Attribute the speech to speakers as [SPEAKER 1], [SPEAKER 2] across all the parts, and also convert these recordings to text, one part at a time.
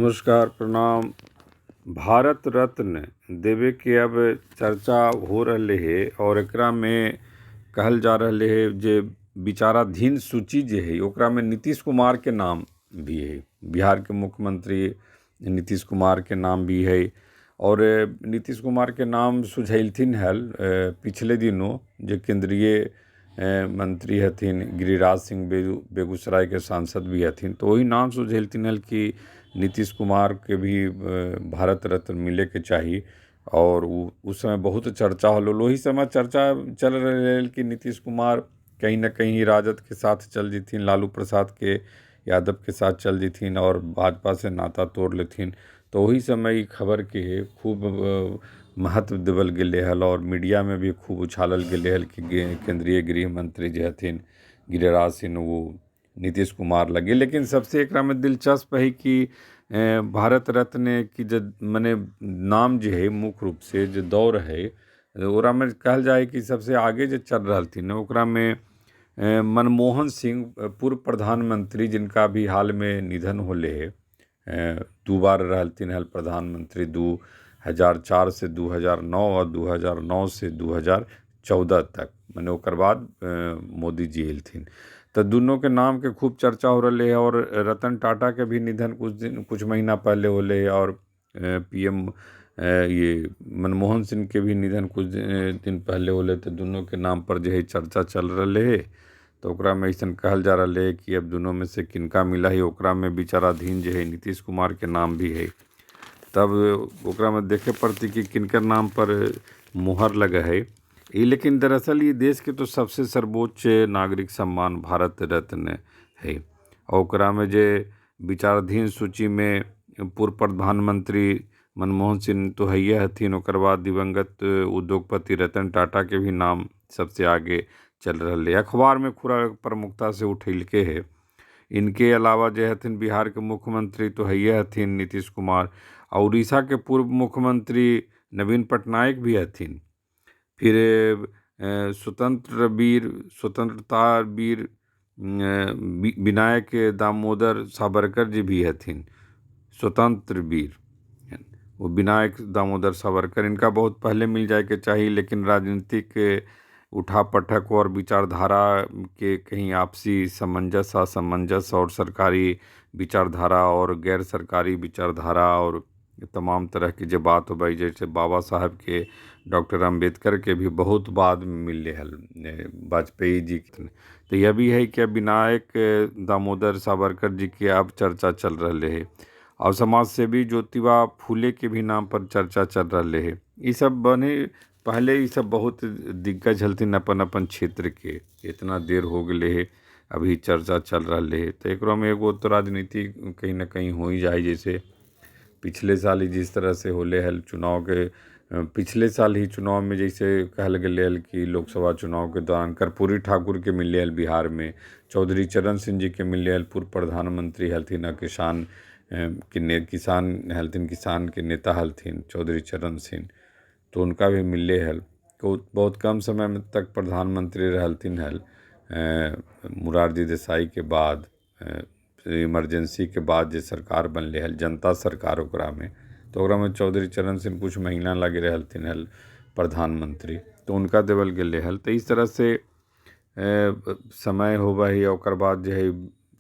[SPEAKER 1] नमस्कार, प्रणाम। भारत रत्न देवे के अब चर्चा हो रहले है और एकरा में कहल जा रहले है जे विचाराधीन सूची जे है ओकरा में नीतीश कुमार के नाम भी है। बिहार के मुख्यमंत्री नीतीश कुमार के नाम भी है और नीतीश कुमार के नाम सुझेलथिन हल पिछले दिनों जे केंद्रीय मंत्री हथिन गिरिराज सिंह, बेगूसराय के सांसद भी हथिन, तो वही नाम सुझेलथिन हल कि नीतीश कुमार के भी भारत रत्न मिले के चाही। और उस समय बहुत चर्चा होल। वही समय चर्चा चल रहे कि नीतीश कुमार कहीं ना कहीं राजद के साथ चल जैथिन, लालू प्रसाद के यादव के साथ चल जैथिन और भाजपा से नाता तोड़ लेथिन। तो वही समय ई खबर के खूब महत्व देवल गेलै हल और मीडिया में भी खूब उछालल गेलै हल कि केंद्रीय गृह मंत्री जे हथिन गिरिराज सिंह वो नीतीश कुमार लगे। लेकिन सबसे एकरा में दिलचस्प है कि भारत रत्न की जे मने नाम जे है मुख्य रूप से जे दौड़ है ओकरा में कहल जाए कि सबसे आगे जे चल रहलथिन ओकरा में मनमोहन सिंह, पूर्व प्रधानमंत्री, जिनका भी हाल में निधन होले है। दू बार रहलथिन हल प्रधानमंत्री, 2004 से 2009 और 2009 से 2014 तक, मने ओकर बाद मोदी जी एलथिन। तऽ दुनू के नाम के खूब चर्चा हो रहलै है। और रतन टाटा के भी निधन कुछ दिन कुछ महीना पहले होलै है और पीएम ये मनमोहन सिंह के भी निधन कुछ दिन पहले होलै। तऽ दुनू के नाम पर जे है चर्चा चल रहलै है। तऽ ओकरा में अइसन कहल जा रहलै है कि अब दुनू में से किनका मिला है, ओकरा में विचाराधीन जे है नीतीश कुमार के नाम भी है। तब ओकरा में देखे पड़तै कि किनकर नाम पर मोहर लगे है ई। लेकिन दरअसल ये देश के तो सबसे सर्वोच्च नागरिक सम्मान भारत रत्न है। और ओकरा में जे विचाराधीन सूची में पूर्व प्रधानमंत्री मनमोहन सिंह तो हैये हथिन, ओकर बाद दिवंगत उद्योगपति रतन टाटा के भी नाम सबसे आगे चल रहलै। अखबार में पूरा प्रमुखता से उठेलके है। इनके अलावा जे हथिन बिहार के मुख्यमंत्री तो हैये हथिन नीतीश कुमार, आ उड़ीसा के पूर्व मुख्यमंत्री नवीन पटनायक भी हथिन। फिर स्वतंत्र वीर, स्वतंत्रता वीर विनायक दामोदर सावरकर जी भी हथिन, स्वतंत्र वीर वो विनायक दामोदर सावरकर। इनका बहुत पहले मिल जाए के चाही, लेकिन राजनीतिक उठा पटक और विचारधारा के कहीं आपसी सामंजस्य असमंजस्य और सरकारी विचारधारा और गैर सरकारी विचारधारा और तमाम तरह की जो बात होबै, जैसे बाबा साहब के डॉक्टर अम्बेडकर के भी बहुत बाद में मिलले हल वाजपेयी जी के। तो यह भी है कि विनायक दामोदर सावरकर जी के अब चर्चा चल रहले है और समाज सेवी ज्योतिबा फूले के भी नाम पर चर्चा चल रहले है। ई सब बने पहले ई सब बहुत दिग्गज हलथिन अपन अपन क्षेत्र के, इतना देर हो गेलै है अभी चर्चा चल रहले है। तऽ एकरो में एगो तो राजनीति कहीं ना कहीं हो ही जाइ। जैसे पिछले साल ही जिस तरह से होले हल चुनाव के, पिछले साल ही चुनाव में जैसे कहल गेलै हल कि लोकसभा चुनाव के दौरान कर्पूरी ठाकुर के मिलले हल बिहार में, चौधरी चरण सिंह जी के मिलले हल, पूर्व प्रधानमंत्री हलथिन आ किसान के ने किसान हलथिन, किसान के नेता हलथिन चौधरी चरण सिंह, तो उनका भी मिलले हल। तो बहुत कम समय में तक प्रधानमंत्री रहलथिन हल मुरारजी देसाई के बाद, इमरजेंसी के बाद जे सरकार बनले हल जनता सरकार, ओकरा में तो ओकरा में चौधरी चरण सिंह कुछ महीना लगे रहलथिन हल प्रधानमंत्री, तो उनका देवल गेलै हल। तऽ इस तरह से समय होबै है, ओकर बाद जे है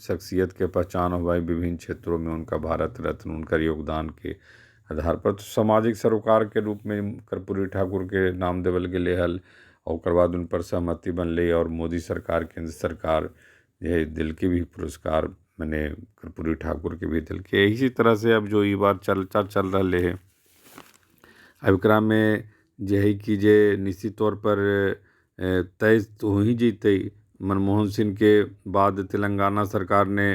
[SPEAKER 1] शख्सियत के पहचान होबै है विभिन्न क्षेत्रों में, उनका भारत रत्न उनकर योगदान के आधार पर। तो सामाजिक सरोकार के रूप में कर्पूरी ठाकुर के नाम देवल गेलै हल, ओकर बाद उन पर सहमति बनलै और मोदी सरकार केंद्र सरकार जे है देलकै भी पुरस्कार, मने कर्पूरी ठाकुर के भी देलकै। इसी तरह से अब जो ई बार चर्चा चल रहलै है, अब एकरा में जे है कि जे निश्चित तौर पर तय तो हो ही जैतै। मनमोहन सिंह के बाद तेलंगाना सरकार ने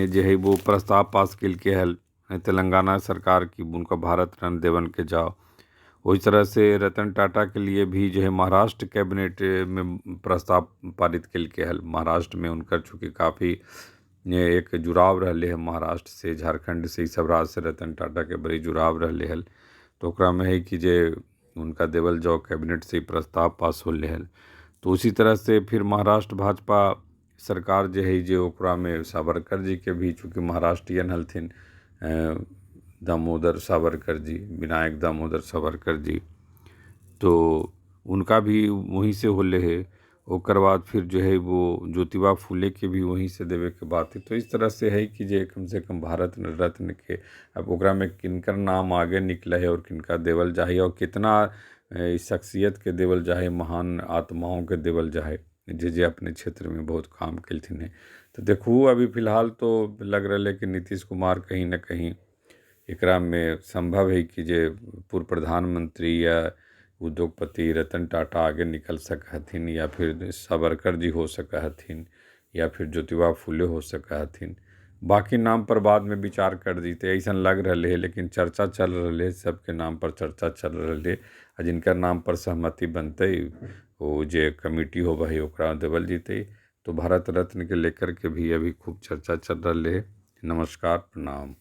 [SPEAKER 1] जे है वो प्रस्ताव पास केलकै हल तेलंगाना सरकार की उनका भारत रत्न देवन के जाओ। वही तरह से रतन टाटा के लिए भी जो है महाराष्ट्र कैबिनेट में प्रस्ताव पारित केलकै हल। महाराष्ट्र में उनकर चूँकि काफ़ी एक जुड़ाव रहलै है महाराष्ट्र से, झारखंड से, ई सब राज्य से रतन टाटा के बड़ी जुड़ाव रहलै हल। तो ओकरा में है कि जे उनका देवल जाओ, कैबिनेट से ही प्रस्ताव पास होलै हल। तो उसी तरह से फिर महाराष्ट्र भाजपा सरकार जे है जे ओकरा में सावरकर जी के भी चूँकि महाराष्ट्रियन हलथिन दामोदर सावरकर जी, विनायक दामोदर सावरकर जी, तो उनका भी वहीँ से होलै हे। ओकर बाद फिर जे हइ वो ज्योतिबा फुलेके भी वहीँसँ देबैके बात हइ। तऽ इस तरहसँ हइ कि जे कमसँ कम भारत रत्नके आब ओकरामे किनकर नाम आगे निकलै हइ आओर किनका देबल जाइ हइ आओर कितना शख्सियतके देबल जाइ हइ, महान आत्माओंके देबल जाइ हइ, जे जे अपने क्षेत्रमे बहुत काम केलथिन हँ। तऽ देखू, अभी फिलहाल तो लग रहलै कि नीतीश कुमार कहीं ने कहीं एकरामे सम्भव हइ कि जे पूर्व प्रधानमंत्री या उद्योगपति रतन टाटा आगे निकल सकऽ हथिन, या फिर सावरकर जी हो सकऽ हथिन, या फिर ज्योतिबा फुले हो सकऽ हथिन। बाकी नाम पर बादमे विचार कर जैते अइसन लग रहलै हँ, लेकिन चर्चा चल रहलै है, सबके नाम पर चर्चा चल रहलै। आ जिनकर नाम पर सहमति बनतै, ओ जे कमिटी होबऽ हइ ओकरा देबल जेतै। तो भारत रत्नके लेकर के भी अभी खूब चर्चा चल रहलै है। नमस्कार, प्रणाम।